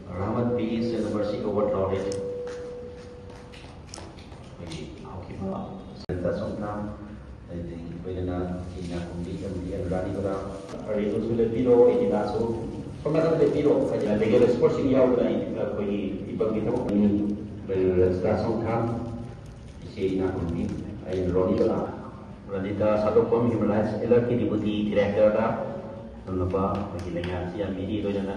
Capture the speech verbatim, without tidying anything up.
Rahmat Peace and Mercy Award laureate ꯑꯩꯈꯣꯏꯒꯤ ꯍꯧꯈꯤꯕ centre ꯁꯣꯝꯗ ꯑꯗꯨꯗꯒꯤ ꯂꯣꯏꯅꯅ ꯏꯟꯅ ꯀꯨꯝꯕꯤ ꯀꯝꯕꯤ ꯑꯦꯟ ꯔꯥꯅꯤꯕꯗ ꯑꯔꯤꯕꯁꯨ ꯂꯦꯞꯄꯤꯔꯣ, ꯏꯟꯗꯤꯅꯥꯁꯨ ꯁꯣꯝ ꯅꯥꯀꯟꯗ ꯂꯦꯞꯄꯤꯔꯣ꯫ ꯍꯥꯏꯗꯤ ꯂꯤꯒꯦꯜ ꯑꯦꯛꯁꯄꯔꯠꯁꯤꯡ ꯌꯥꯎꯗꯅ ꯑꯩꯈꯣꯏꯒꯤ ꯏꯕꯒꯤ ꯊꯕꯛ ꯔꯦꯖꯤꯁꯇ꯭ꯔꯥꯔ ꯁꯣꯝ ꯈꯥꯟ, ꯏꯆꯦ ꯏꯅꯥ ꯀꯨꯝꯕꯤ, ꯑꯩ ꯔꯣꯅꯤꯕꯂꯥ, ꯔꯅꯤꯇꯥ ꯁꯥꯗꯣꯛꯄꯝ, ꯍ꯭ꯌꯨꯃꯦꯟ ꯔꯥꯏꯠꯁ ꯑꯦꯂꯔꯠꯀꯤ ꯗꯤꯄꯨꯇꯤ ꯗꯤꯔꯦꯛꯇꯔꯗ ꯊꯝꯂꯕ ꯑꯩꯈꯣꯏꯒꯤ ꯂꯩꯉꯥꯛ ꯑꯁꯤ ꯌꯥꯝ ꯃꯤꯔꯤ ꯂꯣꯏꯅꯅ